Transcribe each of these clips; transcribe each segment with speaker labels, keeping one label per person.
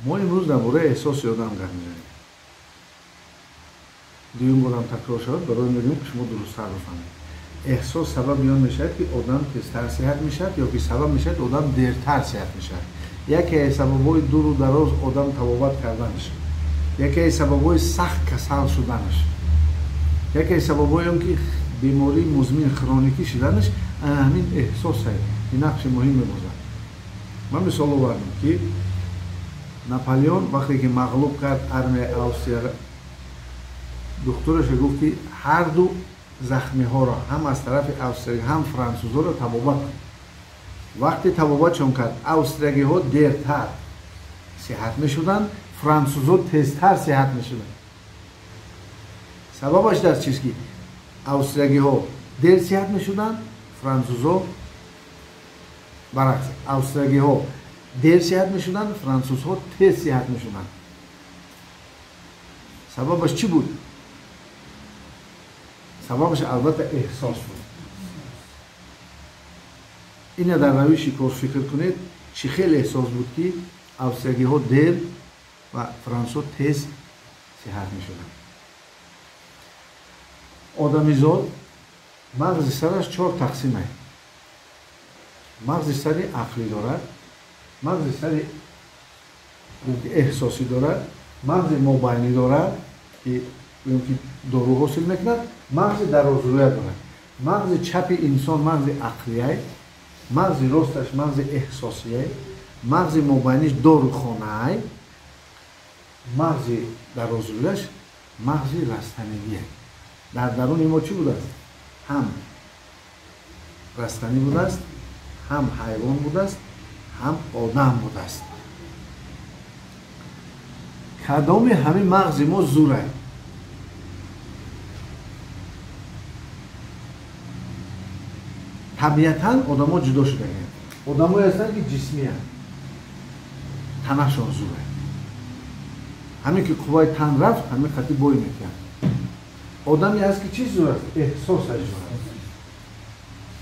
Speaker 1: Мо имрӯз дар бораи эҳсоси одам гап мезанем. Дуюм борам такрор шавад, барои мегӯем ки шумо дурусттар бифаҳмед. Эҳсос сабаби он мешавад, ки одам тезтар сиҳат мешавад ё ки сабаб мешавад одам дертар сиҳат мешавад. Яке аз сабабҳои дуру дароз одам табобат карданаш, яке аз сабабҳои сахт касал шуданаш, яке аз сабабҳои он ки бемории музмин хроникӣ шуданаш ҳамин эҳсосе ки нақши муҳим мебозад. Ман мисол овардам, ки Наполеон вақте ки мағлуб кард армияи Австрияро, духтураша гуфт, ки ҳар ду захмиҳоро ҳам аз тарафи австрия ҳам франсузҳоро табобат кун. Вақте табобатшон кард, австриягиҳо дертар сиҳат мешуданд, франсузҳо тезтар сиҳат мешуданд. Сабабаш дар чист, ки австриягиҳо дер сиҳат мешуданд, франсузҳо баръакс, австриягиҳо дер сиҳат мешуданд, франсузҳо тез сиҳат мешуданд. Сабабаш чӣ буд? Сабабаш албатта эҳсос буд. Ина дар равиши кор фикр кунед, чӣ хеле эҳсос буд, ки австриягиҳо дер ва франсузҳо тез сиҳат мешуданд. Одамизод мағзи сараш чор тақсим аст. Мағзи сари ақлӣ дорад, мағзи сари эҳсосӣ дорад, мағзи мобайнӣ дорад, ки ки дору ҳосил мекунад, мағзи дарозрӯя дорад. Мағзи чапи инсон мағзи ақлияй, мағзи росташ мағзи эҳсосияй, мағзи мобайниш дорухонаай, мағзи дарозрӯяш мағзи растанигияй. Дар даруни мо чӣ будааст? Ҳам растанӣ будааст, ҳам ҳайвон будааст, ҳам одам будааст. Кадоми ҳамин мағзи мо зурай? Табиатан одамо ҷудо шудагианд. Одамое ҳастанд, ки ҷисмиянд, танашон зурай. Ҳамин ки қувваи тан рафт, ҳамин қати бой мекунад. Одаме ҳаст, ки чӣ зур аст? Эҳсосаш зур аст.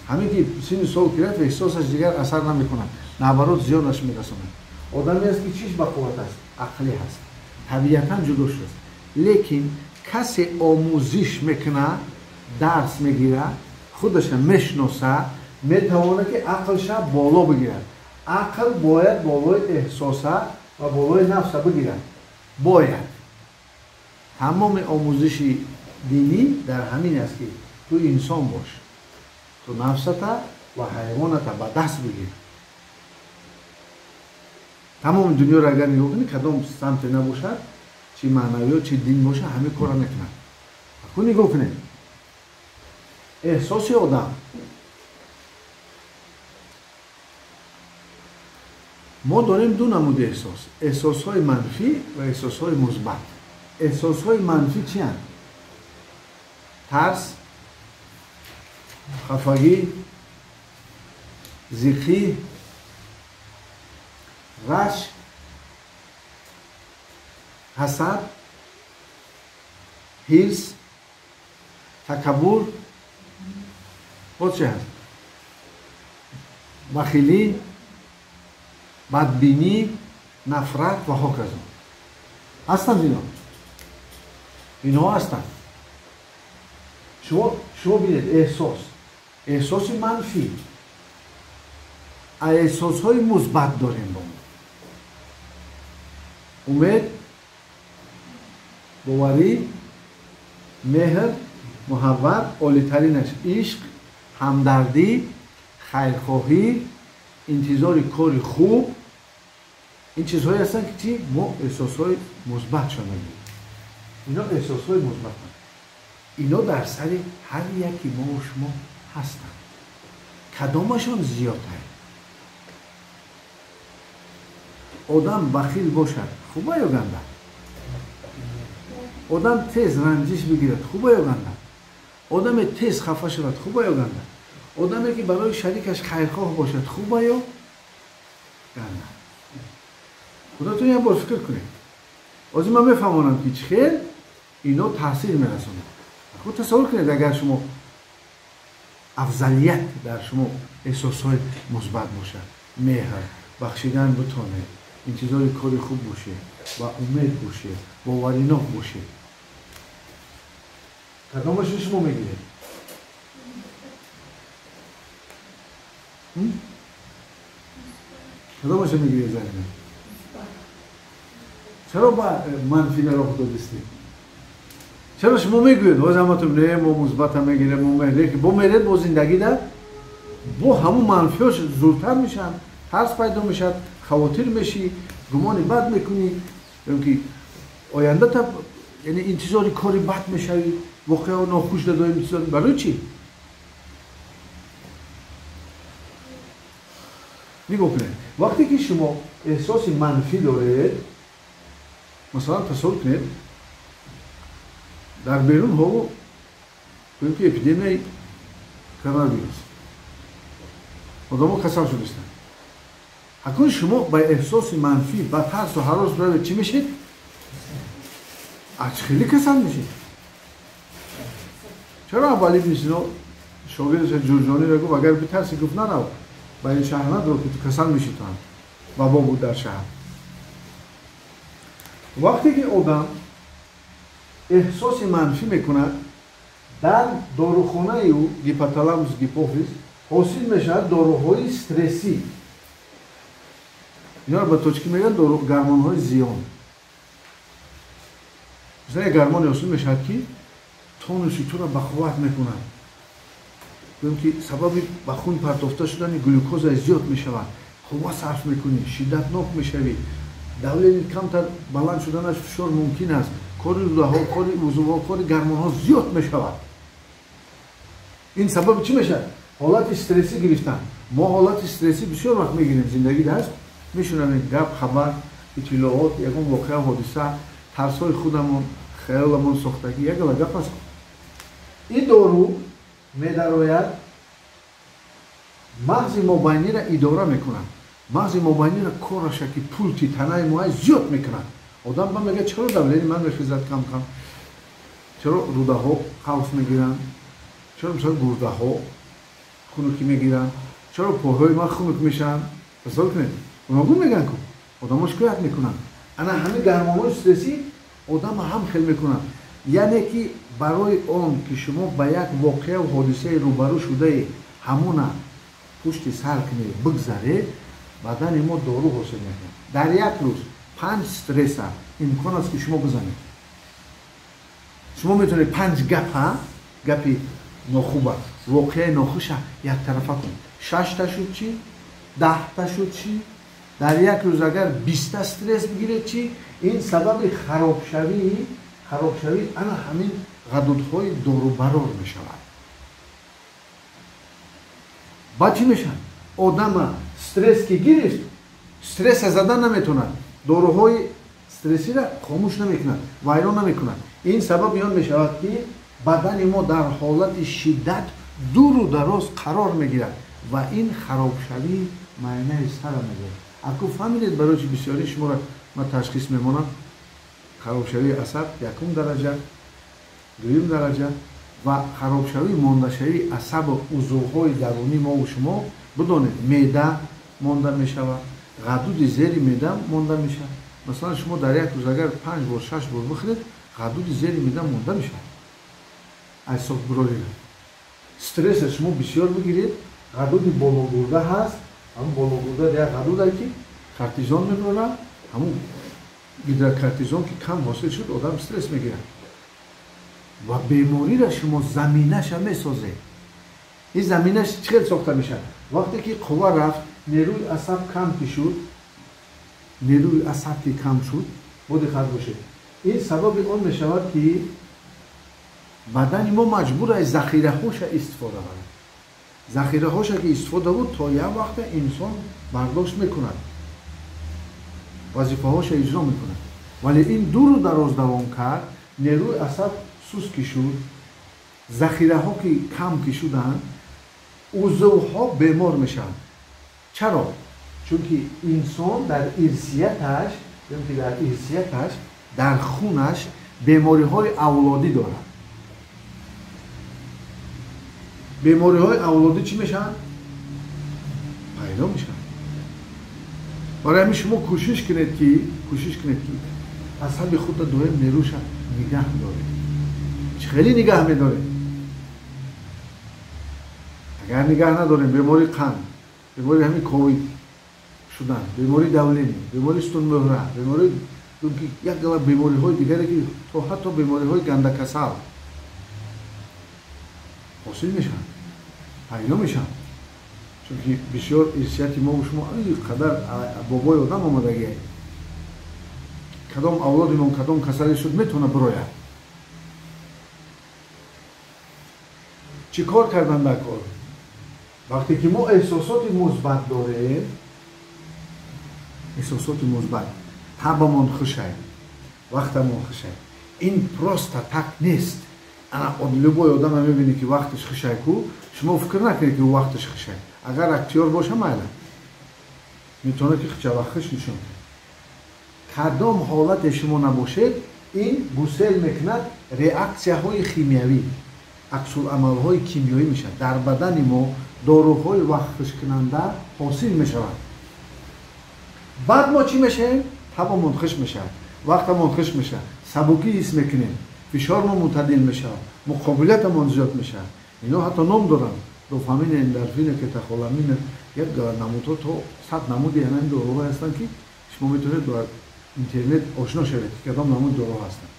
Speaker 1: Ҳамин ки синни сол ки рафт, эҳсосаш дигар асар намекунад, наоборот зиёнаш мерасонад. Одаме ҳаст, ки чиш ба қувват аст? Ақлӣ ҳаст. Табиатан ҷудо шудааст. Лекин касе омӯзиш мекунад, дарс мегирад, худаша мешиноса, метавонад, ки ақлша боло бигирад. Ақл бояд болои эҳсоса ва болои нафса бигирад. Бояд. Тамоми омӯзиши динӣ дар ҳамин аст, ки ту инсон бош, ту нафсата ва ҳайвоната ба даст бигир. Тамоми дунёро агар нигоҳ кунӣ, кадом самте набошад, чӣ маънавиёт, чӣ дин бошад, ҳамин корро мекунад. Ку нигоҳ кунед, эҳсоси одам. Мо дорем ду намуди эҳсос: эҳсосҳои манфӣ ва эҳсосҳои мусбат. Эҳсосҳои манфӣ чиянд? Тарс, хафагӣ, зиқӣ, рашк, ҳасад, ҳирс, такаббур, боз чи ҳаст? Бахилӣ, бадбинӣ, нафрат ва ҳоказо. Ҳастанд ино? Инҳо ҳастанд. Шумо бинед, эҳсос, эҳсоси манфӣ, эҳсосҳои мусбат дорем бо мо: умед, боварӣ, меҳр, муҳаббат, олитаринаш ишқ, ҳамдардӣ, хайрхоҳӣ, интизори кори хуб. Ин чизҳое ҳастанд, ки чи мо эҳсосҳои мусбатшон мегӯем. Ино эҳсосҳои мусбатанд. Ино дар сари ҳар яки мову шумо ҳастанд. Кадомашон зиёдтар? Одам бахил бошад, хуба ё ганда? Одам тез ранҷиш бигирад, хуба ё ганда? Одаме тез хафа шавад, хуба ё ганда? Одаме ки барои шарикаш хайрхоҳ бошад, хуба ё ганда? Худатон як бор фикр кунед. Ҳозир ман мефаҳмонам, ки чӣ хел ино таъсир мерасонад. Худ тасаввур кунед, агар шумо афзалият дар шумо эҳсосҳои мусбат бошад, меҳр бахшидан бутонед. Интизори кори хуб бошед, ба умед бошед, боваринок бошед. Кадомашро шумо мегиред? Кадомашро мегиред, Зарина? Чаро ба манфӣ роҳ додистед? Чаро шумо мегӯед ҳозир ҳаматон не, мо мусбата мегирем, мо мегирем, бо меред бо зиндагӣ да бо ҳамун манфиҳош зудтар мешаванд, тарс пайдо мешавад, хавотир мешӣ, гумони бад мекунӣ, ки оянда та яъне интизори кори бад мешавӣ, воқеао нохуш дадои интизор. Барои чӣ? Нигоҳ кунед, вақте ки шумо эҳсоси манфӣ доред, масалан тасаввур кунед, дар берун ҳоло гӯем ки эпидемияи коронавирус, одамо касал шудастанд. Акнун шумо ба эҳсоси манфӣ, ба тарсу ҳарос равед, чӣ мешед? Аз хеле касал мешед. Чаро Абуалӣ ибни Сино шогирдаш Ҷурҷониро гуфт, агар битарсӣ, гуфт нарав ба ин шаҳр, надро ки ту касал мешӣ, ту ҳам вабо буд дар шаҳр. Вақте ки одам эҳсоси манфӣ мекунад, дар дорухонаи ӯ гипоталамус, гипофиз ҳосил мешавад доруҳои стрессӣ. Инҳоро ба тоҷикӣ мегӯянд гармонҳои зиён. Масалан, як гармоне ҳосил мешавад, ки тонуси туро ба қувват мекунад, гӯем ки сабаби ба хун партофта шудани глюкоза зиёд мешавад, қувва сарф мекунӣ, шиддатнок мешавӣ, давлени камтар баланд шуданаш фишор мумкин аст, кори рӯдаҳо, кори узвҳо, кори гармонҳо зиёд мешавад. Ин сабаби чӣ мешавад? Ҳолати стрессӣ гирифтан. Мо ҳолати стрессӣ бисёр вақт мегирем, зиндагӣ даст мешунавем гап, хабар, иттилоот, ягон воқеа, ҳодиса, тарсҳои худамон, хаёламон сохтагӣ, ягала гап аст. Ин дору медарояд, мағзи мобайниро идора мекунад, мағзи мобайниро кораша ки пулти танаи моай зиёд мекунад. Одам ба мегӯяд, чаро давлени ман мехезад кам-кам, чаро рӯдаҳо қавс мегиранд, чаро мисол гурдаҳо хунукӣ мегиранд, чаро пойҳои ман хунук мешаванд. Тасаввур кунед, гуногун мегӯянд ку, одамо шикоят мекунанд. Ана ҳамин гармонҳои стрессӣ одама ҳам хел мекунанд. Яъне ки барои он ки шумо ба як воқеаву ҳодисаи рӯбарӯ шудаи ҳамона пушти сар кунед, бигзаред, бадани мо дору ҳосил мекунад. Дар як рӯз 5 стресса имкон аст ки шумо бизанед. Шумо метавонед 5 гапа, гапи нохуба, воқеаи нохуша яктарафа кунед. 6та шуд чӣ? 10та шуд чӣ? Дар як рӯз агар 20та стресс бигиред чӣ? Ин сабаби харобшавии ана ҳамин ғадудҳои дорубарор мешавад. Баъд чӣ мешавад? Одама стресс ки гирифт, стресса задан наметавонад, доруҳои стрессиро хомӯш намекунад, вайрон намекунад. Ин сабаби он мешавад, ки бадани мо дар ҳолати шиддат дуру дароз қарор мегирад ва ин харобшавии майнаи сара мегирад. Аку фаҳмидед барои чи бисёри шуморо ман ташхис мемонам? Харобшавии асаб якум дараҷа, дуюм дараҷа ва харобшавии мондашавии асабу узвҳои дарунии мову шумо. Бидонед, меъда монда мешавад, ғадуди зери меъда монда мешавад. Масалан, шумо дар як рӯз агар 5 бор, 6 бор бихӯред, ғадуди зери меъда монда мешавад. Аз ҳисобгирорира стресса шумо бисёр бигиред, ғадуди бологурда ҳаст, ҳамун бологурда як ғадуде ки кортизон мебарад, ҳамун гидрокортизон ки кам ҳосил шуд, одам стресс мегирад ва бемориро шумо заминаша месозед. Ин заминаш чӣ хел сохта мешавад? Вақте ки қувва рафт, нерӯи асаб кам ки шуд, нерӯи асаб ки кам шуд, бо диққат бошед, ин сабаби он мешавад, ки бадани мо маҷбур аст захираҳоша истифода барад. Захираҳоша ки истифода буд, то як вақта инсон бардошт мекунад, вазифаҳоша иҷро мекунад. Вале ин дуру дароз давом кард, нерӯи асаб сус ки шуд, захираҳо ки кам ки шуданд, узвҳо бемор мешаванд. Чаро? Чунки инсон дар ирсияташ, ки дар ирсияташ, дар хунаш бемориҳои авлодӣ дорад. Бемориҳои авлодӣ чӣ мешаванд? Пайдо мешаванд. Барои ҳамин шумо кӯшиш кунед ки асаби худро доим нерӯша нигаҳ доред. Чӣ хеле нигаҳ медоред? Агар нигаҳ надорем, бемории қанд, бемории ҳамин ковид шудан, бемории давление, бемории сутунмӯҳра, бемории як гала бемориҳои дигаре ки то ҳатто бемориҳои гандакасал ҳосил мешаванд, пайдо мешаванд. Чунки бисёр ирсияти мо шумо ин қадар бобои одам омадагӣ, кадом авлодимон кадом касале шуд метавона бирояд. Чӣ кор кардан дар кор? Вақте ки мо эҳсосоти мусбат дорем, эҳсосоти мусбат, табамон хушай, вақтамон хушай. Ин просто так нест. Ана любой одама мебинӣ ки вақташ хушай ку, шумо фикр накунед ки вақташ хушай. Агар актёр боша майла, метавонад ки хучавақт хуш нишон диҳад. Кадом ҳолате шумо набошед, ин гусел мекунад реаксияҳои химиявӣ, аксуламалҳои кимиёӣ мешавад. Дар бадани мо доруҳои вақтхушкунанда ҳосил мешаванд. Баъд мо чӣ мешавем? Табамон хуш мешавад, вақтамон хуш мешавад, сабукӣ ҳис мекунем, фишормон мӯътадил мешавад, муқобилиятамон зиёд мешавад. Ино ҳатто ном доранд: дофамин, эндорфин, кетахоламин, як намудҳо то 100 намуди ҳамин доруҳо ҳастанд ки шумо метавонед ба интернет ошно шавед ки кадом намуди доруҳо ҳастанд.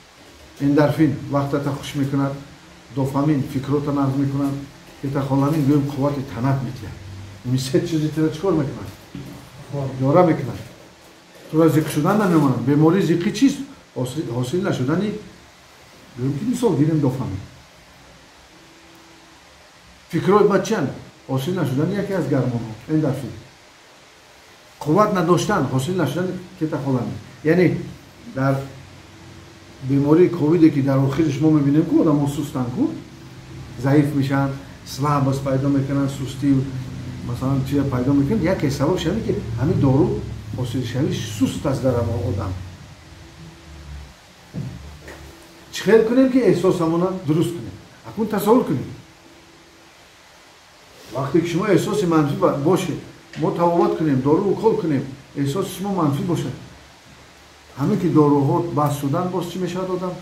Speaker 1: Эндорфин вақтата хуш мекунад, дофамин фикрота нағз мекунад, кетахоламин гӯем қуввати танат метиҳад. Ин се чизи тира чӣ кор мекунад? Ҷора мекунад. Тура зиқ шудан намемонад. Бемории зиқӣ чист? Ҳосил нашудани, гӯем ки мисол гирем дофамин. Фикрҳои бад чиянд? Ҳосил нашудани яке аз гармонҳо, эндорфин. Қувват надоштан, ҳосил нашудани кетахоламин. Яъне дар бемории ковиде ки дар охириш мо мебинем ку одамо сустанд ку, заиф мешаванд, слабост пайдо мекунанд, сустӣ масалан чиза пайдо мекунанд. Яке сабаб шавӣ ки ҳамин дору ҳосилшавӣ суст аст дар одам. Чӣ хел кунем ки эҳсосамона дуруст кунем? Акнун тасаввур кунем, вақте ки шумо эҳсоси манфӣ бошед, мо тавоват кунем, дору укол кунем, эҳсоси шумо манфӣ бошад, ҳамин ки доруҳо бас шудан, боз чӣ мешавад одам?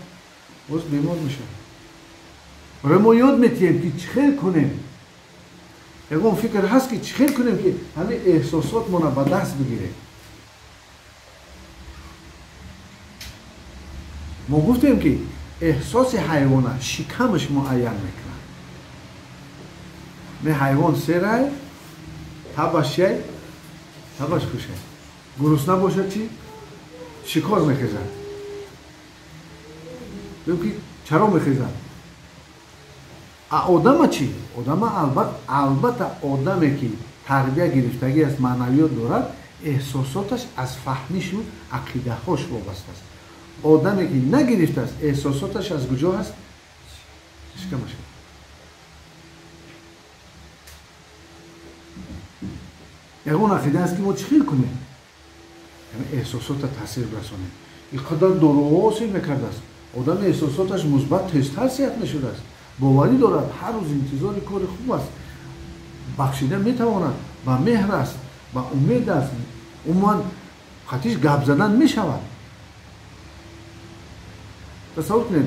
Speaker 1: Боз бемор мешавад. Барои мо ёд метиҳем ки чӣ хел кунем. Ягон фикр ҳаст ки чӣ хел кунем ки ҳамин эҳсосотмона ба даст бигирем? Мо гуфтем ки эҳсоси ҳайвона шикамаш муайян мекунад. Не ҳайвон серай, табаш чай, табаш хушай. Гурусна бошад чӣ? Шикор мехезад. Гӯем ки чаро мехезад? А одама чӣ? Одама албатта одаме ки тарбия гирифтагӣ аст, маънавиёт дорад, эҳсосоташ аз фаҳмишу ақидаҳош вобаста аст. Одаме ки нагирифтааст, эҳсосоташ аз куҷо аст? Шикамаш. Ягон ақида аст ки мо чӣ хел кунем? Эҳсосота таъсир расонем. Ин қадар доруҳо ҳосил мекардааст. Одами эҳсосоташ мусбат тезтар сиҳат мешудааст. Боварӣ дорад, ҳар рӯз интизори кори хуб аст, бахшида метавонад, ба меҳр аст, ба умед аст, умуман қатиш гап задан мешавад. Тасаввур кунед,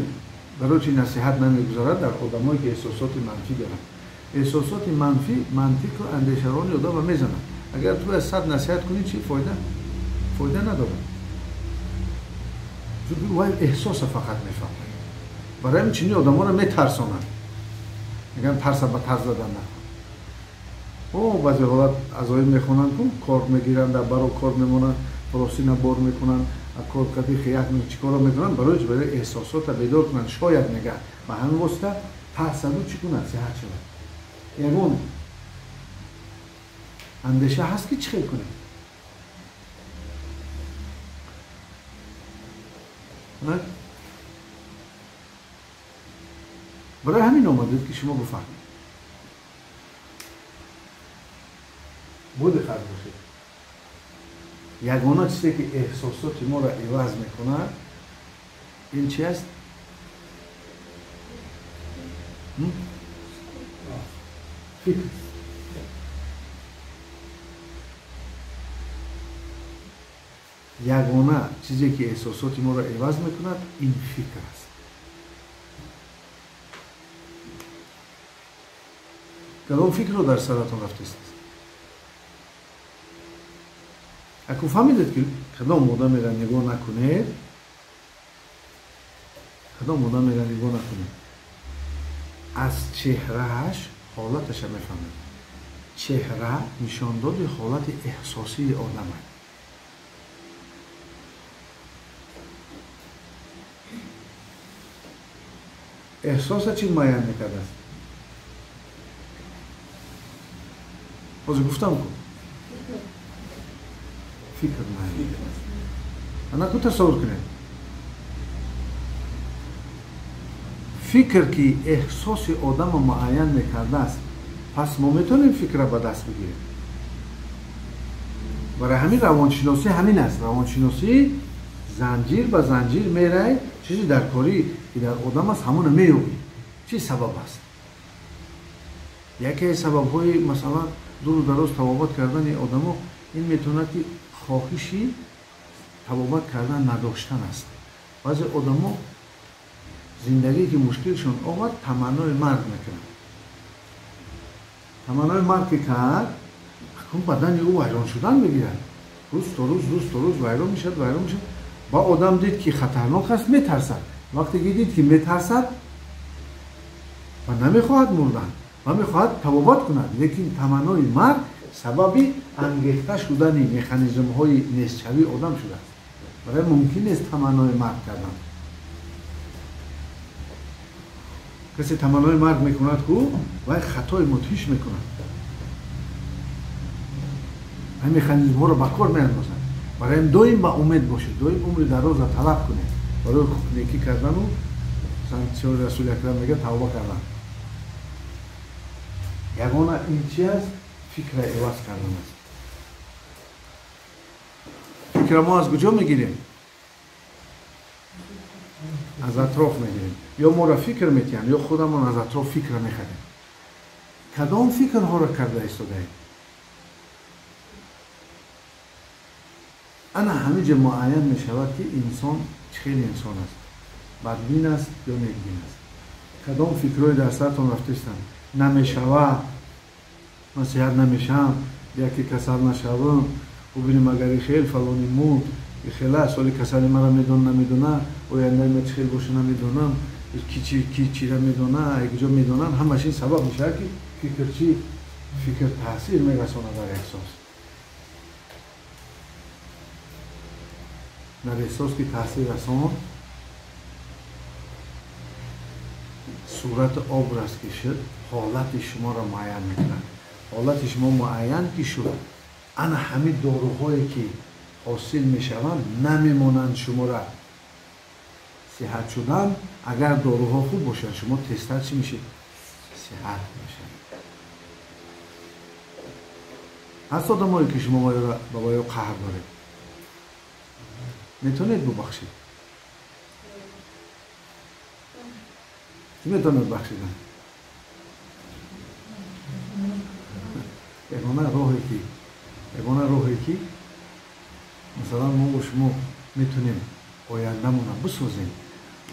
Speaker 1: барои чи насиҳат намегузарад дар одамое ки эҳсосоти манфӣ доранд. Эҳсосоти манфӣ мантиқу андешарони одамро мезанад. Агар ту аз 100 насиҳат кунӣ, чӣ фоида? Фоида надорад. Чунки вай эҳсоса фақат мефаҳмад. Барои ҳамин чунин одаморо метарсонанд. Мегӯянд тарса ба тарс задан нахоҳ. Баъзе ҳолат азоиб мехонанд ку, кор мегиранд, дар баро кор мемонанд, форосина бор мекунанд, кор кади хият чӣ корро мекунанд, барои чи? Барои эҳсосота бедор кунанд. Шояд мегӯяд ба ҳамин восита тарсаду чӣ кунад? Сиҳат шавад. Ягон андеша ҳаст ки чӣ хел кунем? Барои ҳамин омадед ки шумо бифаҳмед. Бодиққат бошед. Ягона чизе ки эҳсосоти моро иваз мекунад ин чи аст? Фикр. Ягона чизе ки эҳсосоти моро иваз мекунад ин фикр аст. Кадом фикрро дар саратон рафтааст? Аку фаҳмидед ки кадом одамеро нигоҳ накунед, кадом одамеро нигоҳ накунед, аз чеҳрааш ҳолаташа мефаҳмед. Чеҳра нишондоди ҳолати эҳсосии одам аст. Эҳсоса чӣ муайян мекардааст? Ҳозир гуфтам ку, фикр муайян мекардааст. Ана ку тасаввур кунед, фикр ки эҳсоси одамро муайян мекардааст, пас мо метавонем фикрро ба даст бигирем. Барои ҳамин равоншиносӣ ҳамин аст. Равоншиносӣ занҷир ба занҷир мерай, чизи дар корӣ ки дар одам аст ҳамонро меёбӣ. Чӣ сабаб аст? Яке аз сабабҳои масалан дуру дароз табобат кардани одамо ин метавонад ки хоҳиши табобат кардан надоштан аст. Баъзе одамо зиндагие ки мушкилшон омад таманнои марг мекунанд. Таманнои марг ки кард, акун бадани ӯ вайрон шудан мегирад. Рӯз то рӯз, рӯз то рӯз вайрон мешавад, вайрон мешавад. Ба одам дид ки хатарнок аст, метарсад. Вақте ки дид ки метарсад ва намехоҳад мурдан, ва мехоҳад табобат кунад, лекин таманнои марг сабаби ангехта шудани механизмҳои нестшавии одам шудааст. Барои мумкин нест таманнои марг кардан. Касе таманнои марг мекунад ку, вай хатои мудҳиш мекунад. Ҳамин механизмҳоро ба кор меандозад. Барои ҳам доим ба умед бошед, доим умри дарозро талаб кунед. Барои некӣ кардану санксиёни Расули Акрам мегӯяд тавба кардан. Ягона ин чи аст? Фикра иваз кардан аст. Фикра мо аз куҷо мегирем? Аз атроф мегирем. Ё моро фикр метиҳанд, ё худамон аз атроф фикра мехарем. Кадом фикрҳоро карда истодаем? Ана ҳамин ҷо муайян мешавад ки инсон чӣ хел инсон аст, бадбин аст ё некбин аст. Кадом фикрҳои дар сартон рафтаистанд? Намешавад, ман сиҳат намешавам, яке касал нашавам, бубинем агар и хел фалони мурд, и хела соли касали мара медон намедона, ояндаи ма чӣ хел боша намедонам, ки чира медона, куҷо медонам. Ҳамаш ин сабаб мешавад ки фикр чӣ? Фикр таъсир мерасонад дар эҳсос. Дар эҳсос ки таъсир расон, сурати образ ки шуд, ҳолати шуморо муайян мекунад. Ҳолати шумо муайян ки шуд, ана ҳамин доруҳое ки ҳосил мешаванд намемонанд шуморо сиҳат шудан. Агар доруҳо хуб бошанд, шумо тезтар чӣ мешед? Сиҳат мешавед. Ҳаст одамое ки шумо ба ваё қаҳр доред, метавонед бубахшед? Чӣ метавонед бахшидан? Ягона роҳе ки масалан мо бо шумо метавонем ояндамонро бисозем,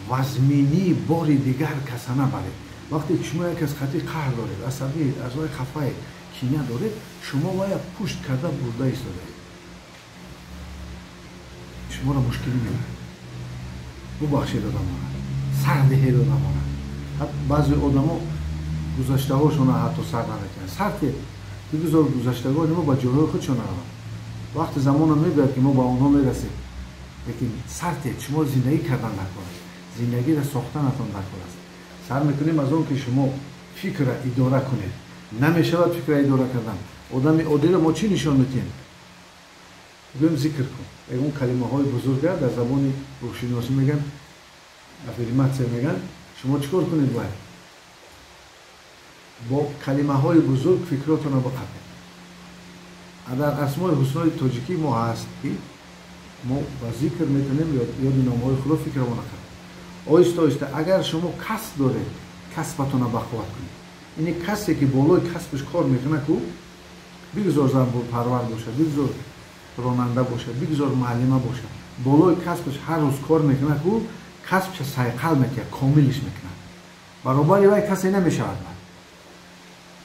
Speaker 1: вазминии бори дигар каса набаред. Вақте ки шумо як аз хати қаҳр доред, асабиед, аз вай хафаед, кина доред, шумо вая пушт карда бурда истодаед. Шуморо мушкилӣ мебарад. Бубахшед одамонро, сар диҳед одамонро. Баъзе одамо гузаштаҳошонро ҳатто сар наметиҳанд. Сар диҳед, бигузор гузаштагони мо ба ҷойҳои худшон раванд. Вақти замона мебояд ки мо ба онҳо мерасем, лекин сар диҳед. Шумо зиндагӣ кардан даркор аст, зиндагиро сохтанатон даркор аст. Сар мекунем аз он ки шумо фикрро идора кунед. Намешавад фикрро идора кардан. Одами оддиро мо чӣ нишон медиҳем? Гӯем зикр кун. Ягон калимаҳои бузурга дар забони рӯҳшиносӣ мегӯянд, афирматсия мегӯянд. Шумо чӣ кор кунед бояд? Бо калимаҳои бузург фикротонро биқапед. Дар асмои ҳуснои тоҷикӣ мо ҳаст ки мо ба зикр метавонем ёди номҳои худо фикрамонро кардем. Оҳиста оҳиста агар шумо касб доред, касбатонро бақувват кунед. Ини касе ки болои касбаш кор мекунад ку, бигузор занбурпарвар бошад, бигузор ронанда бошад, бигзор муаллима бошад, болои касбаш ҳар рӯз кор мекунад, ку касбша сайқал мекунад, комилиш мекунад. Баробари вай касе намешавад.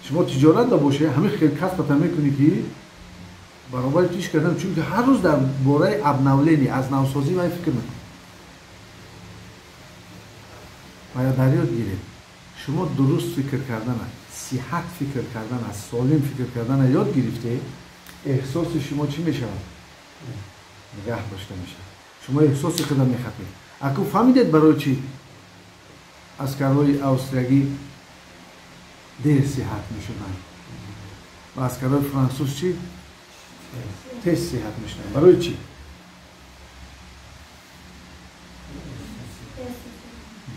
Speaker 1: Шумо тиҷорат да боше, ҳамин хел касбата мекунӣ, ки баробари тиш кардан, чунки ҳар рӯз дар бораи обновление, аз навсозӣ вай фикр мекунад. Ва ё дар ёд гиред, шумо дуруст фикр кардана, сиҳат фикр кардана, солим фикр кардана ёд гирифте, эҳсоси шумо чӣ мешавад? Нигаҳ дошта мешавад. Шумо эҳсоси худа мехапед. Аку фаҳмидед, барои чӣ аскарҳои австриягӣ дер сиҳат мешуданд ва аскарҳои франсуз чӣ тез сиҳат мешуданд? Барои чӣ?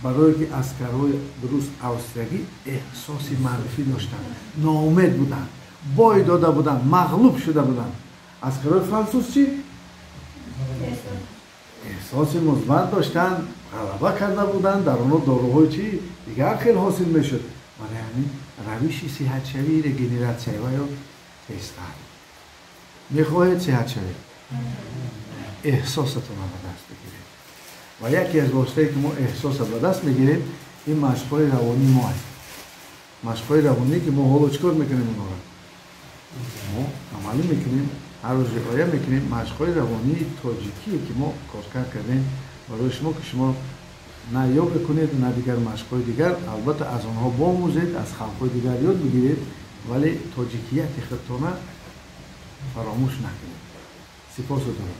Speaker 1: Барое ки аскарҳои дуруст австриягӣ эҳсоси манфӣ доштанд, ноумед буданд, бой дода буданд, мағлуб шуда буданд. Аскарҳои франсуз чӣ эҳсоси мусбат доштанд, ғалаба карда буданд, дар онҳо доруҳои чӣ дигар хел ҳосил мешуд. Барои ҳамин равиши сиҳатшавии регенератсия ва ё тезтар. Мехоҳед сиҳат шавед, эҳсосатонро ба даст бигиред. Ва яке аз воситае ки мо эҳсоса ба даст мегирем, ин машқҳои равонии мо аст. Машқҳои равоние ки мо ҳоло чӣ кор мекунем, онҳоро мо амалӣ мекунем, ҳар рӯз риоя мекунем. Машқҳои равонии тоҷикие ки мо коркард кардем барои шумо, ки шумо на йога кунед, на дигар машқҳои дигар, албатта аз онҳо бомӯзед, аз халқҳои дигар ёд бигиред, вале тоҷикияти худтона фаромӯш накунед. Сипосу дуруд.